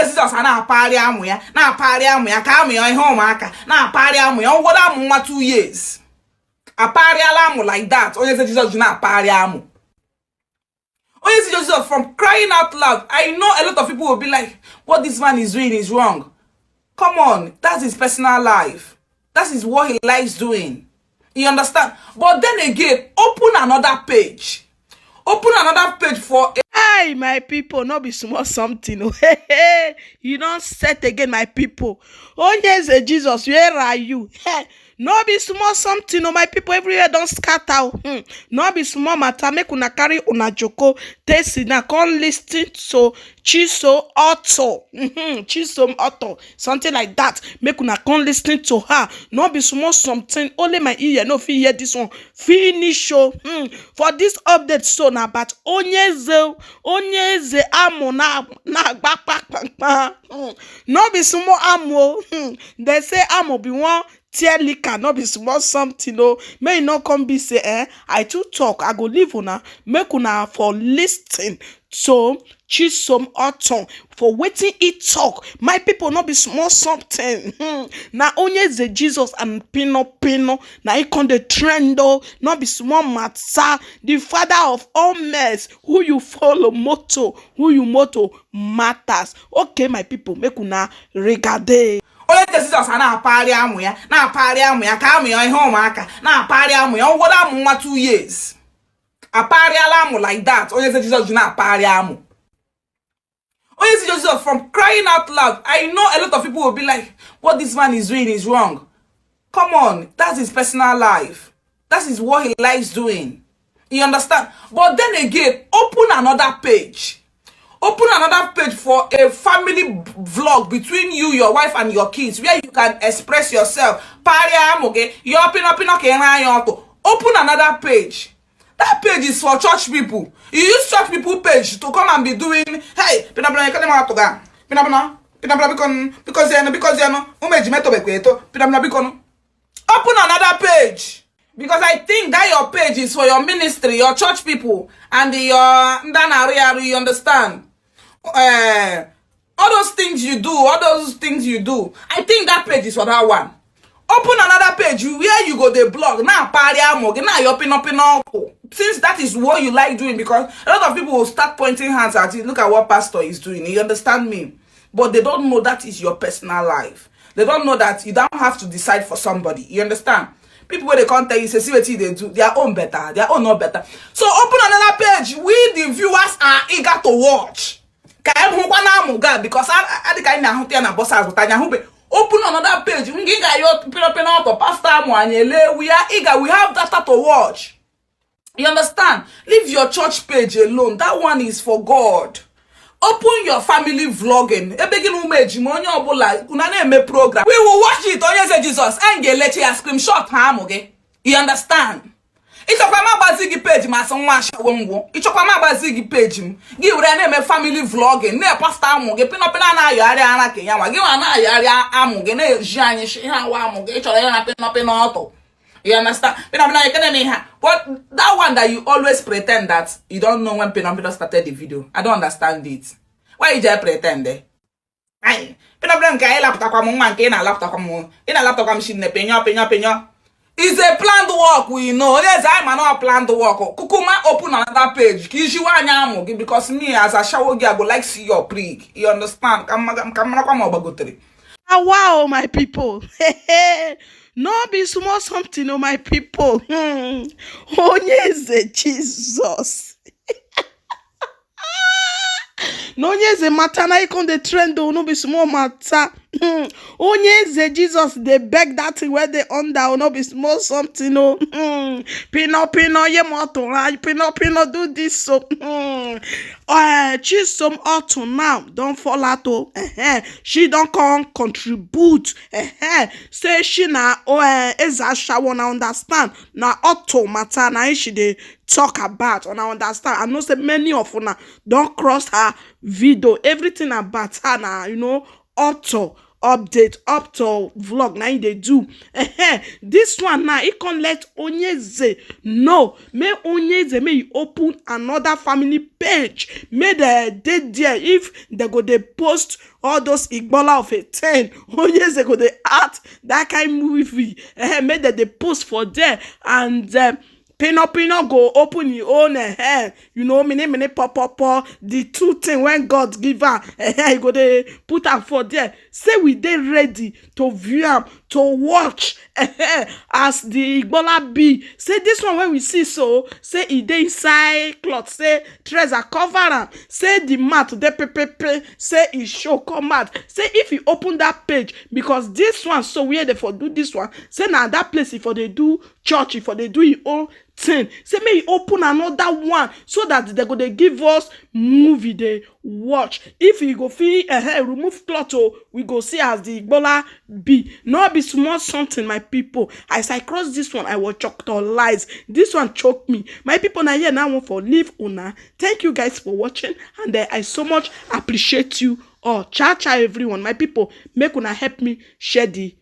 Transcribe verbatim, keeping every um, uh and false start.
Jizọs a na-apagharị amụ ya, na-apagharị amụ ya, ka amụ ya ihe ụmụaka, na-apagharị amụ ya, ọgwụgwọ amụ nwa two years. Apagharịala amụ like that, onye eze Jizọs ji na-apagharị amụ. Onye eze Jizọs, from crying out loud, I know a lot of people will be like, "What this man is doing is wrong." Come on, that's his personal life. That is what he likes doing. You understand? But then again, open another page. Open another page for a Hey, my people, no be small something. Oh. You don't set again, my people. Onye eze Jesus, where are you? Hey, no be small something. Oh, my people, everywhere don't scatter. Oh. Hmm. No be small matter. Make una carry una joko. Tesi na come listen to Chisom Oto. Mm-hmm. Chisom Oto. Something like that. Make una come listen to her. No be small something. Only my ear no fit hear this one. Finish show. Hmm. For this update, so na about Onyeze, Onyeze Amo na, na gbakpakpakpa. Hmm. No be small amo. Hmm. They say amo be one tear liquor, no be small something. Oh. May e no come be say, eh, I too talk, I go leave una. Make una for listen to Chisom Oton for wetin he talk. My people, no be small something. Hmm. Na Onyeze Jesus and Pino Pino. Na he come the trend, oh. No be small matter. The father of all mess. Who you follow moto? Who you moto matters. Okay, my people, make una regade. Onye eze Jizọs a na-apagharị amụ ya, na-apagharị amụ ya, ka amụ ya ihe ụmụaka, na-apagharị amụ ya, ọgwụgwọ amụ nwa two years. Apagharịala amụ like that, onye eze Jizọs ji na-apagharị amụ. Onye eze Jizọs, from crying out loud, I know a lot of people will be like, "What this man is doing is wrong." Come on, that's his personal life. That is what he likes doing. You understand? But then again, open another page. Open another page for a family v-, vlog between you, your wife, and your kids, where you can express yourself. Pagharịa amụ gị, your pino pino ka ị raa ya ọtụ. Open another page. That page is for church people. You use church people page to come and be doing, "Hey, pino pino, you can't out to that. Pino pino, pino pino, because, because, you know, because, you know, umeji meto bekweto, pino pino, because." Open another page. Because I think that your page is for your ministry, your church people, and your ndana, you understand? Eh, all those things you do, all those things you do, I think that page is for that one. Open another page where you go dey blog. Na-apagharị amụ gị, na-ayọ pino pino ọkụ. Since that is what you like doing, because a lot of people will start pointing hands at you. "Look at what pastor is doing." You understand me? But they don't know that is your personal life. They don't know that you don't have to decide for somebody. You understand? People wey dey come tell you, say, "See wetin you dey do, their own better, their own not better." So open another page. We, the viewers, are eager to watch. Ka anyị hụkwa na amụ ga, because a, a, a dị ka anyị na-ahụta ya na bosses, but anyị ahụbe. Open another page. Ngị ga-ayọ pino pino ọtọ, pastor amụ anyị ele, we are eager. We have data to watch. You understand? Leave your church page alone. That one is for God. Open your family vlogging. Ebe gị na ụmụ ejima, onye ọbụla, una na-eme program. We will watch it. Onye eze Jesus, anyị ga-elecha ya, screenshot ha amụ gị. You understand? Ị chọkwa m agbazi gị page ma asị nwa ashawo ngwụ. Ị chọkwa m agbazi gị page m. Gị were ya na-eme family vlogging, na-epasta amụ gị, pino pino na-ayọgharị ara ka ya nwa. Gị nwa na-ayọgharị amụ gị, na-eji anyị shi ha wa amụ gị. Ị chọrọ ya na pino pino ọtọ. You understand? Pino pino, you can't ha. But that one that you always pretend that you don't know when pino pino started the video. I don't understand it. Why you just pretend, eh? Ai, pino pino nke anyị lapụtakwa m nwa, nke ị na-alapụtakwa m, ị na-alapụtakwa m shinne, pino pino pino. It's a planned work, we know. Onye eze, anyị ma na ọ planned work. Kukuma, open another page. Ka ijiwe anya amụ gị, because me, as ashawo gị, I go like see your prig. You understand? Ka m maga-, ka m marakwa ma ọ gbagotere. Ah, wow, my people. No be small something, oh, my people. Hmm. Onye eze Jesus. Na onye eze matter na e come dey trend o, no be small matter. Hmm. Onye eze Jesus dey beg that thing wey dey under o, no be small something o. Hmm. Pino pino, ye moto, right? Pino pino, do this so. Hmm. Eh, Chisom Otu now don fall out o. Eh, eh. She don come contribute. Eh, eh. Say she na, oh, eh, eze ashawo, na understand. Na Otu matter na im she dey talk about, una understand. I know say many of una don cross her video. Everything about her na, you know, Otu, update up to vlog na im dey do. Ehen, this one now, he come let Onyeze know. Make Onyeze, make he open another family page. Make dem dey there. If dem go dey post all those Igbola of a ten, Onyeze go dey act that kind movie. Ehen, make dem dey post for there. And um, Pino Pino go open him own, eh, you know, mini mini pop pop pop. The two thing when God give her, eh, he go dey put am for there. Say we dey ready to view am, to watch, eh, as the Igbola be. Say this one wey we see so, say e dey inside cloth, say trouser cover am, say the mat dey pepepe, say e show come out. Say if you open that page, because this one so where they for do this one, say na that place e for dey do church, e for dey do him own thing. Say make e open another one so that they go dey give us movie dey watch. If you go fit, eh, remove cloth, oh, we go see as the Igbola be. No be small something, my people. As I cross this one, I was choctolize. This one choke me. My people, na here now one for leave una. Thank you guys for watching, and eh, I so much appreciate you all. Cha cha, everyone. My people, make una help me share the